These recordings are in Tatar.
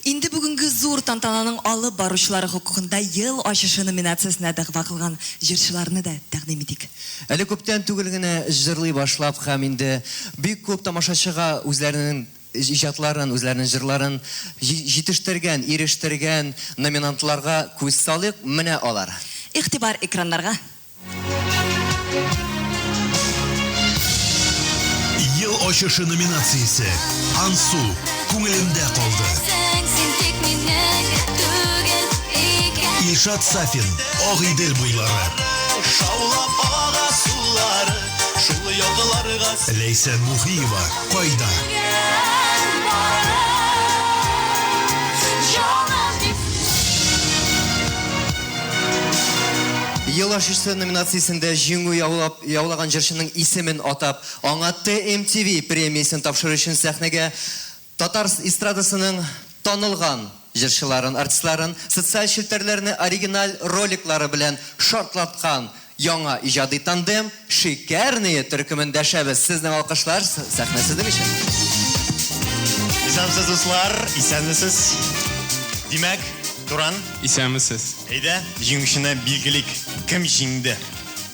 Инде бүгенге зур тантананың алып баручылары хокукында Ел ачышы номинациясенә дәгъва кылган җырчыларны да тәкъдим итик. Әле күптән түгел генә җырлый башлап һәм инде бик күп тамашачыга үзләренең иҗатларын, үзләренең җырларын җитештергән, ирештергән номинантларга күз салыйк. Менә алар. Игътибар экраннарга! Ел ачышы номинациясе Ансу, күңелемдә калды. Илшат Сафин, Агыйдел буйлары. Шаулап ага сулары, шул якларга. Ләйсән Мухиева, Кайда? Ел ачышы номинациясендә җиңү яулап, яулаган җырчының исемен атап, аңа TMTV премиясен тапшыру өчен сәхнәгә татар эстрадасының танылган җырчыларын, артистларын, социаль челтәрләрне оригиналь роликлары белән шартлаткан яңа иҗади тандем Шикәрные төркемен дәшәбез. Сезнең алкышлар, сәхнә сезнең өчен. Исәнмесез, дуслар! Исәнмесез! Димәк, Туран. Исәнмесез. Әйдә, җиңүчене билгелик. Кем җиңде?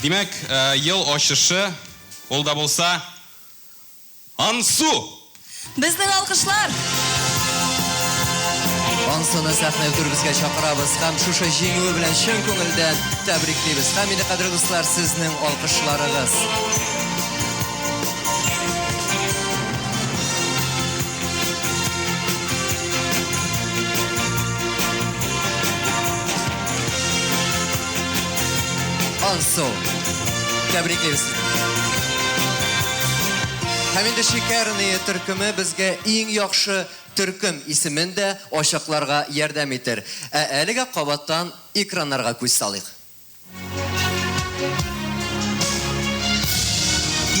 Димәк, ел ачышы, ул да булса, Ансу! Безнең алкышлар! Ансуны сәхнә түребезгә чакырабыз һәм шушы җиңүе белән чын күңелдән тәбриклибез. Һәм инде, кадерле дуслар, сезнең алкышларыгыз. Ансу, тәбриклибез сезне. Һәм инде Шикәрные төркеме безгә иң яхшы төркем исемен дә ачыкларга ярдәм итер. Ә әлегә кабаттан экраннарга күз салыйк.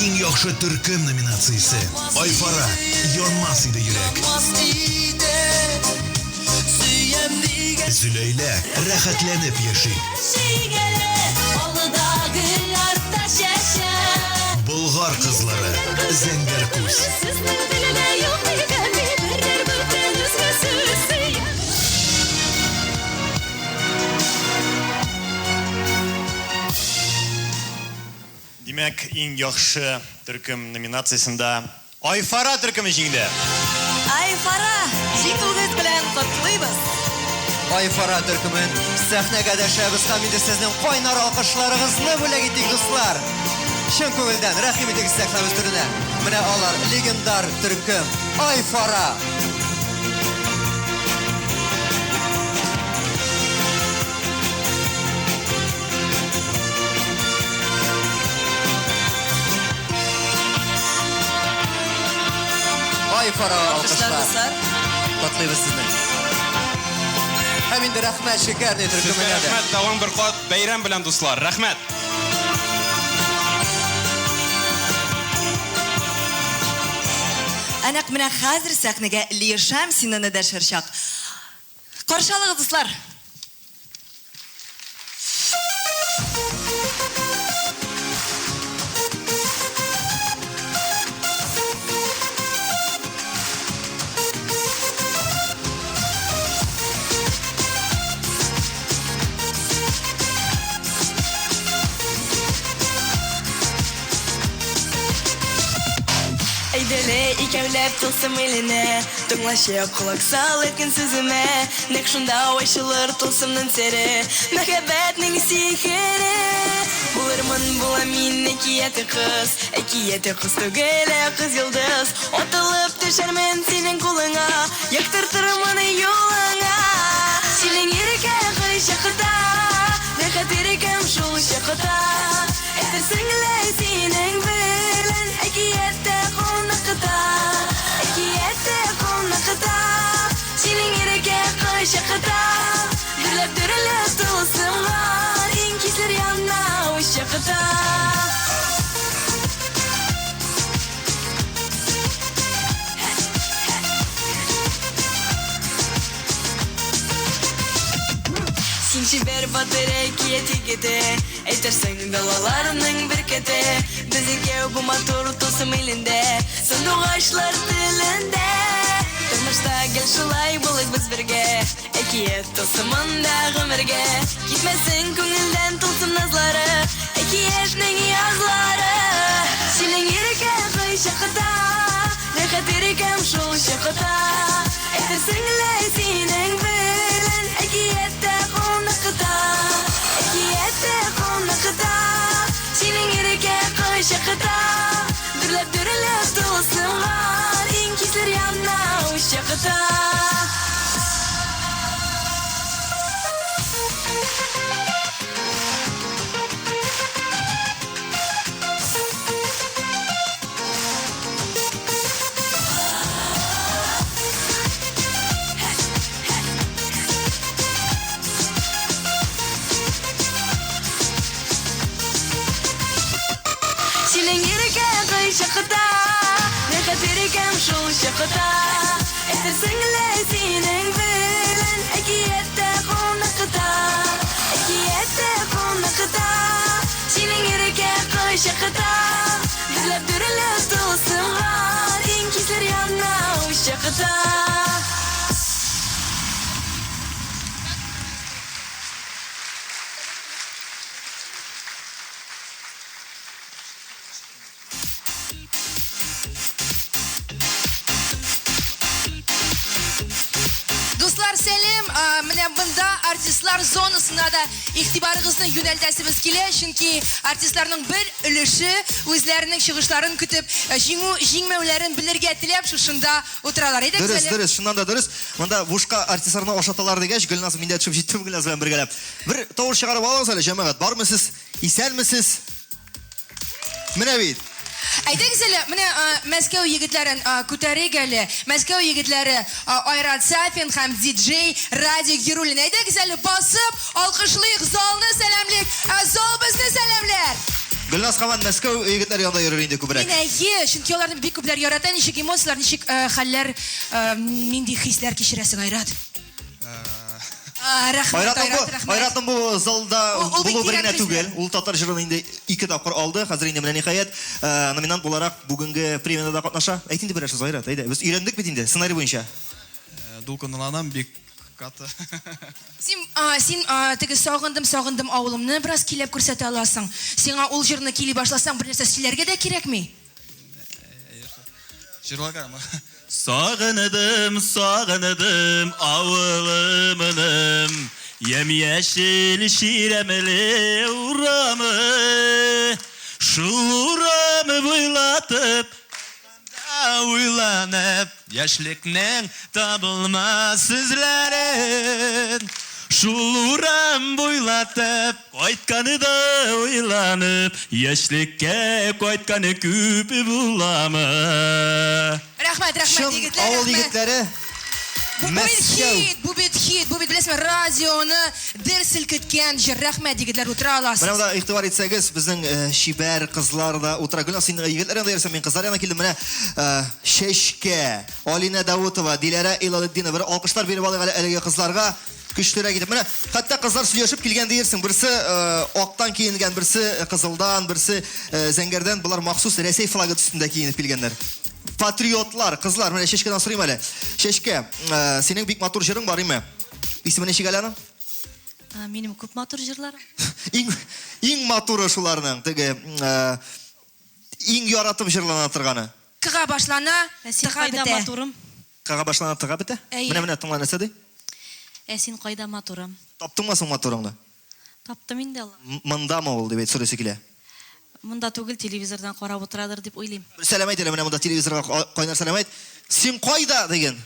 Иң яхшы төркем номинациясе, Айфара, Янмас иде йөрәк. Зөләйлә, Рәхәтләнеп яшик. Болгар кызлары, Зәңгәр күз. Димәк, иң яхшы төркем номинациясендә Айфара төркеме җиңде. Айфара, җиңүегез белән котлыйбыз! Айфара төркемен сәхнәгә дәшәбез һәм инде сезнең кайнар алкышларыгызны бүләк итик, дуслар! Чын күңелдән рәхим итегез сәхнәбез түренә. Менә алар, легендар төркем, Айфара! Айфара Алкышлар, алкышлар. дуслар. Котлыйбыз сезне. Һәм инде рәхмәт шикәрный Сезгә төркеменә дә. рәхмәт, тагын бер кат бәйрәм белән, дуслар. Рәхмәт! Ә нәкъ менә хәзер сәхнәгә Лия Шәмсинаны дәшер чак. Каршы алыгыз, дуслар! Әйдәле икәүләп тылсым иленә, Тыңлачы, колак сал әйткән сүземә, Нәкъ шунда ачылыр тылсымның сере, Мәхәббәтнең сихере. Булырмын, булам мин әкияти кыз, Әкияти кыз түгел, ә кыз йолдыз. Атылып төшәрмен синең кулыңа, Яктыртырмын юлыңа. Синең ирекә кайчакта, Рәхәт ирекем шул чакта. Әйтерсең лә синең белән Әкияттә кунакта, Әкияттә кунакта. Синең ирекә кайчакта, Дөрләп дөреләп тылсымга, Иң кисер яна учакта. Син чибәр батыр әкият егете, Әйтерсең далаларның бөркете. Без икәү бу матур тылсым илендә, Сандугачлар телендә. Тормышта гел шулай булыйк без. бергә. Әкият тылсымында гомергә. Китмәсен күңелдән тылсым назлары, Әкиятнең язлары. Синең ирекә кайчакта, Рәхәт ирекәм шул чакта. Әйтерсең лә синең белән Әкияттә кунакта, Әкияттә кунакта. Синең ирекә кайчакта, Дөрләп дөрләп тылсымган Иң хисләр яна учакта. Синең ирекә кайчакта, Рәхәт ирекәм шул чакта. Әйтерсең лә синең белән Әкияттә кунакта, Әкияттә кунакта. Синең ирекә кайчакта, Дөрләп дөрләп тылсымган Иң хисләр яна учакта. Дуслар, сәлем! Менә монда артистлар зонасына да игътибарыгызны юнәлтәсебез килә, чөнки артистларның бер өлеше үзләренең чыгышларын көтеп, җиңү, җиңмәүләрен белергә теләп шушында утыралар. Әйдәгез Дөрес, әле. дөрес, чыннан да дөрес. Монда бушка артистларны ашаталар дигәч, Гөлназ, мин дә төшеп җиттем Гөлназ белән бергәләп. Бер тавыш чыгарып алыгыз әле, җәмәгать. Бармы сез? Исәнмесез? Менә бит. Әйдәгез әле, менә Мәскәү егетләрен күтәрик әле. Мәскәү егетләре Айрат Сафин һәм диджей Радик Яруллин. Әйдәгез әле басып, алкышлыйк, залны сәламлик. Ә зал безне сәламләр. Гөлназ һаман Мәскәү егетләре янында йөрер инде күбрәк. Мин әйе, чөнки аларны бик күпләр ярата. Ничек эмоцияләр, ничек хәлләр, нинди хисләр кичерәсең, Айрат? Рәхмәт, Айратның бу, Айрат, рәхмәт. Айратның бу залда Ул- ул бик булу бер тирән генә хисләр. түгел. Ул татар җырын инде ике тапкыр алды. Хәзер инде менә ниһаять э, номинант буларак бүгенге премияда да катнаша. Әйт инде берәр сүз, Айрат, әйдә. Без өйрәндек бит инде сценарий буенча. Дулкынланам бик каты. Син, а, син а, теге сагындым, сагындым авылымны бераз көйләп күрсәтә аласың. Сиңа ул җырны көйли башласаң, бер нәрсә сөйләргә дә кирәкми. Җырларгамы? Сагындым, сагындым авылымның Ямь-яшел чирәмле урамы. Шул урам буйлатып кайтканда уйланып, Яшьлекнең табылмас эзләрен. Шул урам буйлатып кайтканда уйланып, Яшьлеккә кайтканы күп буламы? Рәхмәт, рәхмәт, Чын егетләр, авыл рәхмәт. егетләре Бу бит Мәскәү. хит, бу бит хит, бу бит, беләсезме, радионы дер селкеткән җыр. Рәхмәт, егетләр, утыра аласыз. Менә монда игътибар итсәгез, безнең э, чибәр кызлар да утыра. Гөлназ, син егетләр янында йөрсәң, мин кызлар янына килдем. Менә э, Чәчкә, Алинә Даутова, Диләрә Илалетдинова. Бер алкышлар биреп алыйк әле әлеге кызларга. Көчлерәк итеп. Менә хәтта кызлар сөйләшеп килгән диерсең. Берсе э, актан киенгән, берсе кызылдан, берсе э, зәңгәрдән. Болар махсус Рәсәй флагы төсендә киенеп килгәннәр. Патриотлар, кызлар, менә Чәчкәдән сорыйм әле. Чәчкә, э, синең бик матур җырың бар, име? Исеме ничек әле аның? Минем күп матур җырларым. Иң иң матуры шуларның, теге э, иң яратып җырлана торганы. Кга башлана, Ә син тга кайда, бетә. матурым? Кага башлана, тыга бетә? Әйе. Менә менә тыңла нәрсә ди? Ә син кайда, матурым? Таптыңмы соң матурыңны? Таптым инде алла. Мондамы ул дип әйт сорыйсы килә. Монда түгел, телевизордан карап утырадыр дип уйлыйм. Бер сәлам әйт әле менә монда телевизорга кайнар сәлам әйт. Син кайда диген.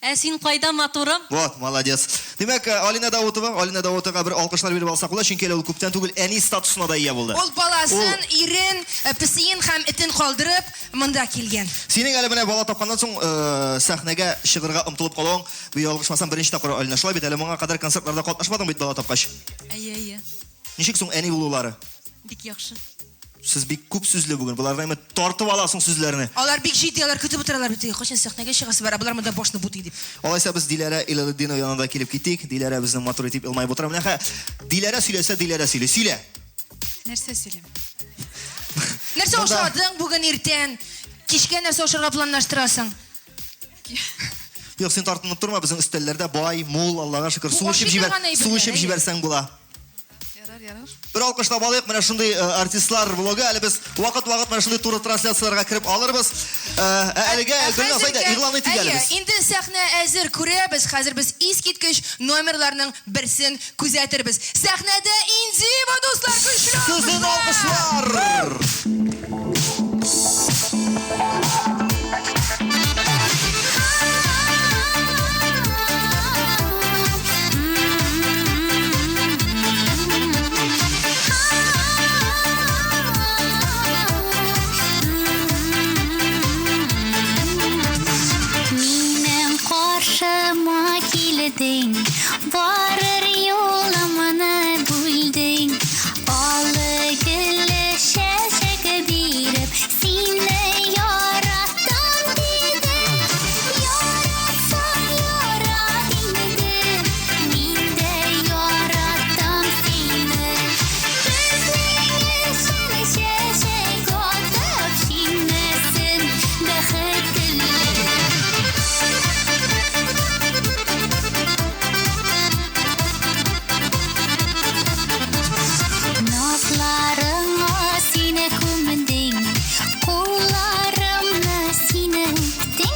Ә син кайда, матурым? Вот, молодец. Димәк, э, Алина Даутова, Алина Даутовага бер алкышлар биреп алсак була, чөнки әле ул күптән түгел әни статусына да ия булды. Ул баласын, ирен, э, песиен һәм этен калдырып, монда килгән. Синең әле менә бала тапканнан соң э, сәхнәгә чыгырга омтылып калуың, бу ялгышмасам беренче тапкыр, Алина. Шулай бит әле моңа кадәр концертларда катнашмадың бит бала тапкач. Әйе, әйе. Ничек соң әни булулары? Бик яхшы. Сез бик күп сүзле бүген. Болардан әмма тартып аласың сүзләрне. Алар бик җитди, алар көтеп утыралар бит. Кайчан сәхнәгә чыгасы бар, ә болар монда башны бутый дип. Алайса без Диләрә Илалетдинова янында килеп китик. Диләрә безнең матур итеп елмаеп утыра. Менә хә Диләрә сөйләсә, Диләрә сөйли. Сөйлә. Нәрсә сөйлим? Нәрсә Монда- ашадың бүген иртән? Кичкә нәрсә ашарга планлаштырасың? Юк, син тартынып торма, безнең өстәлләрдә бай, мул, Аллага шөкер. Бу Су эчеп ашый җибәр, торган су әйберләр, эчеп әйе. җибәрсәң була. Ярар, ярар. Бер алкышлап алыйк, менә шундый э, артистлар блогы. Әле без вакыт-вакыт менә шундый туры трансляцияләргә кереп алырбыз. Э, Ә әлегә Ә Гөлназ, әйдә, хәзергә- игълан итик әле Әйе, без. инде сәхнә әзер, күрәбез. Хәзер без искиткеч номерларның берсен күзәтербез. Сәхнәдә Индива, дуслар, көчле Сезнең алкышлар! алкышлар! Минем каршыма килдең, барыр юлымны бүлдең. Алы гөлле чәчәк биреп, сине яраттым дидең. Яратсаң ярат инде, мин дә яраттым сине. Безнең өчен чәчәк атып шиңмәсен бәхет гөле. Назларыңа сине күмдең, кулларымны сине үптең.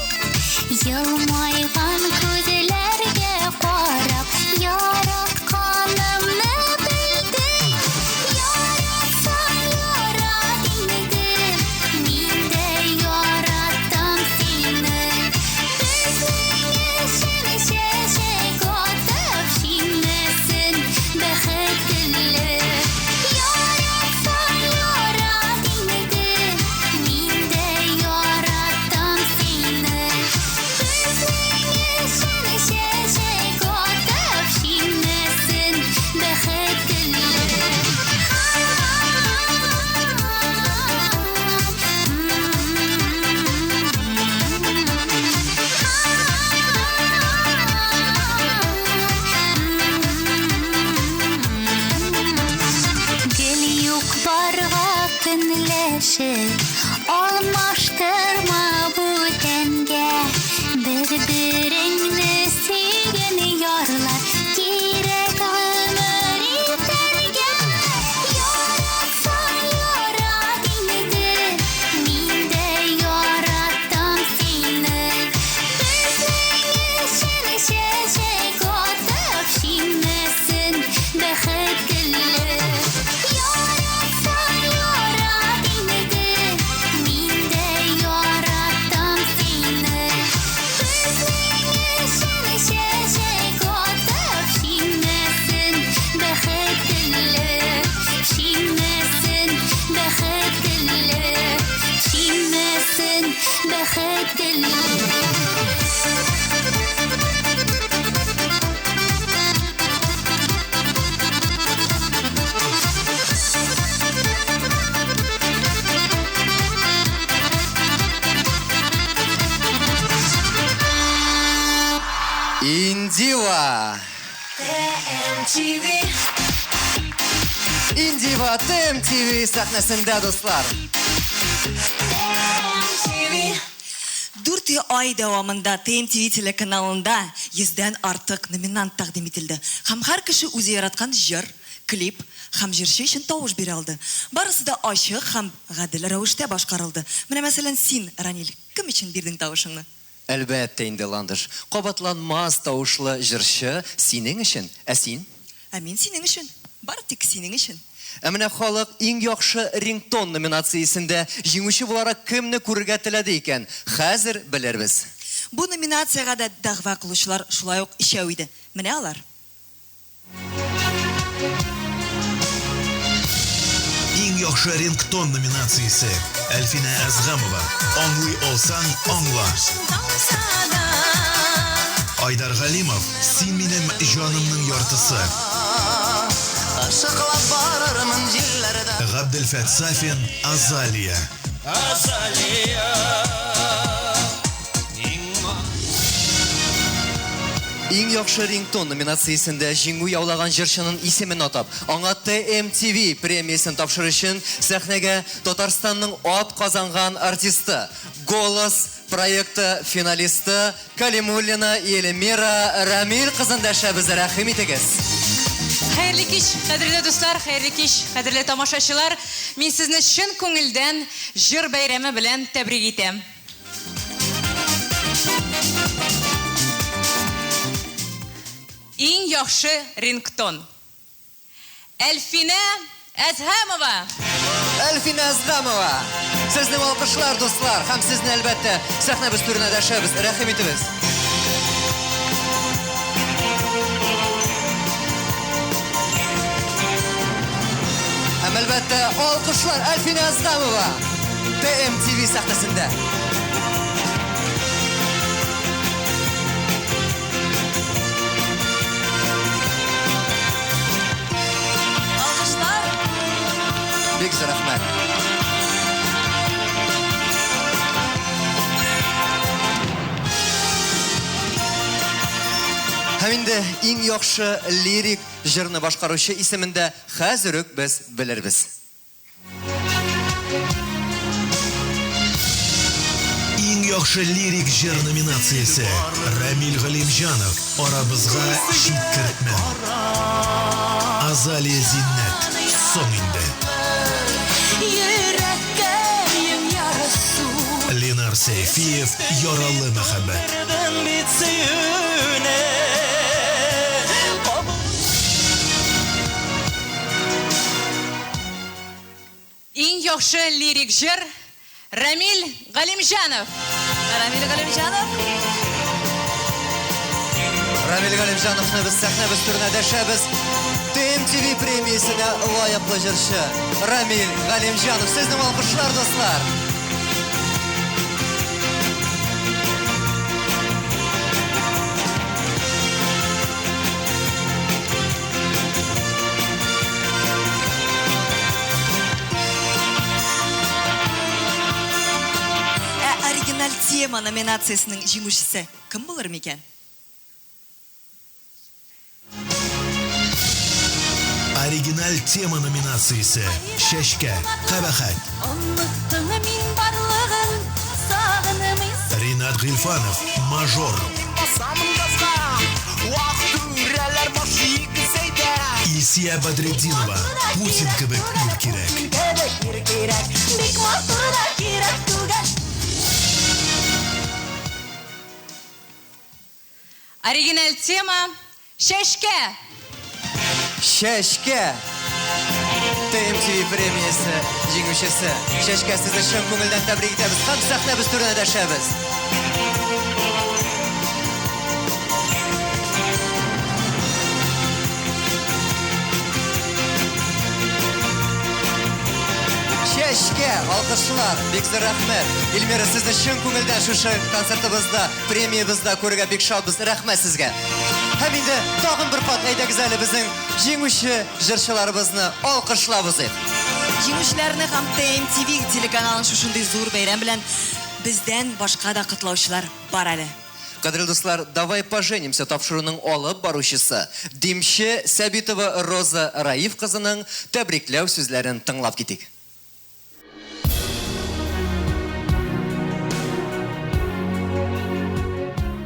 Елмайган күзләргә карап, яратканымны белдең. Яратсаң ярат инде, мин дә яраттым сине. Безнең өчен чәчәк атып шиңмәсен бәхет гөле. Яратсаң ярат инде, мин дә яраттым сине. Безнең өчен чәчәк атып шиңмәсен бәхет гөле. Гел юк барга көнләшеп, алмаштырма бүтәнгә. Бер-береңне сөйгән ярлар кирәк гомер итәргә. Яратсаң ярат инде, мин дә яраттым сине. Безнең өчен чәчәк атып шиңмәсен бәхет гөле. Яратсаң ярат инде, мин дә яраттым сине. Безнең өчен чәчәк атып шиңмәсен бәхет гөле. Шиңмәсен бәхет гөле. Шиңмәсен бәхет гөле. Индива! Индива ТМТВ сәхнәсендә, дуслар. Дүрт ай дәвамында ТМТВ телеканалында йөздән артык номинант тәкъдим ителде. Һәм һәр кеше үзе яраткан җыр, клип һәм җырчы өчен тавыш бирә алды. Барысы да ачык һәм гадел рәвештә башкарылды. Менә мәсәлән, син, Раниль, кем өчен бирдең тавышыңны? Әлбәттә инде, Ландыш. Кабатланмас тавышлы җырчы синең өчен, ә син? Ә мин синең өчен. Бары тик синең өчен. Ә менә халык иң яхшы рингтон номинациясендә җиңүче буларак кемне күрергә теләде икән? Хәзер белербез. Бу номинациягә дә дәгъва кылучылар шулай ук өчәү иде. Менә алар. Иң яхшы рингтон номинациясе Әлфинә Әзгамова. Аңлый алсаң, аңла. Айдар Галимов, Син минем җанымның яртысы. Ышыклап барырмын җилләрдә. Габделфәт Сафин, Азалия. Азалия. Иң яхшы рингтон номинациясендә җиңү яулаган җырчының исемен атап, аңа ТМТВ премиясен тапшыру өчен сәхнәгә Татарстанның ат казанган артисты, Голос проекты финалисты Калимуллина Эльмира Рамил кызын дәшәбез, рәхим итегез. Хәерле кич, кадерле дуслар, хәерле кич, кадерле тамашачылар. Мин сезне чын күңелдән җыр бәйрәме белән тәбрик итәм. Иң яхшы рингтон. Әлфинә Әзһәмова! Әлфинә Әзһәмова! Сезнең алкышлар, дуслар, һәм сезне, әлбәттә, сәхнәбез түренә дәшәбез. Рәхим итегез. Һәм, әлбәттә, алкышлар Әлфинә Әзһәмова! ТМТV сәхнәсендә. Алкышлар! Бик зур рәхмәт. Һәм инде иң яхшы лирик җырны башкаручы исемен дә хәзер үк без белербез. Иң яхшы лирик җыр номинациясе Рамил Галимҗанов Арабызга чит кертмә. Азалия Зиннәт Соң инде. Ленар Сәйфиев Яралы мәхәббәт. Иң яхшы лирик җыр Рамил Галимҗанов. Рамил Галимҗанов. Рамил Галимҗановны без сәхнәбез түренә дәшәбез. ТМТВ премиясенә лаеклы җырчы Рамил Галимҗанов. Сезнең алкышлар, дуслар. Ә Оригиналь тема номинациясенең җиңүчесе кем булыр микән? Оригиналь тема номинациясе, Чәчкә, Кабахәт. Оныттым мин барлыгын, сагыным. Ринат Гыйльфанов, Мажор. Илсия Бәдретдинова, Путин кебек ир кирәк. Оригиналь тема Чәчкә! Чәчкә! ТМТВ премиясе җиңүчесе. Чәчкә, сезне чын күңелдән тәбрик итәбез һәм сәхнәбез түренә дәшәбез. Чәчкә, алкышлар, бик зур рәхмәт. Эльмира, сезне чын күңелдән шушы концертыбызда, премиябездә күрергә бик шатбыз. Рәхмәт сезгә. Һәм инде тагын бер кат әйдәгез әле безнең җиңүче җырчыларыбызны алкышлап узыйк. Җиңүчеләрне һәм ТМТВ телеканалын шушындый зур бәйрәм белән бездән башка да котлаучылар бар әле. Кадерле дуслар, Давай поженимся тапшыруның алып баручысы, димче Сәбитова Роза Раиф кызының тәбрикләү сүзләрен тыңлап китик.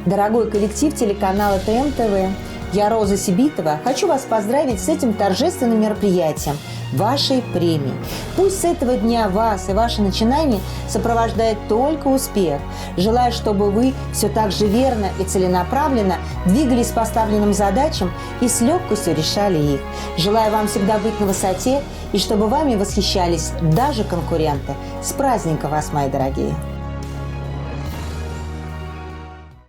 Дорогой коллектив телеканала ТМТВ, я, Роза Сибитова, хочу вас поздравить с этим торжественным мероприятием, вашей премией. Пусть с этого дня вас и ваши начинания сопровождает только успех. Желаю, чтобы вы все так же верно и целенаправленно двигались по поставленным задачам и с легкостью решали их. Желаю вам всегда быть на высоте и чтобы вами восхищались даже конкуренты. С праздником вас, мои дорогие!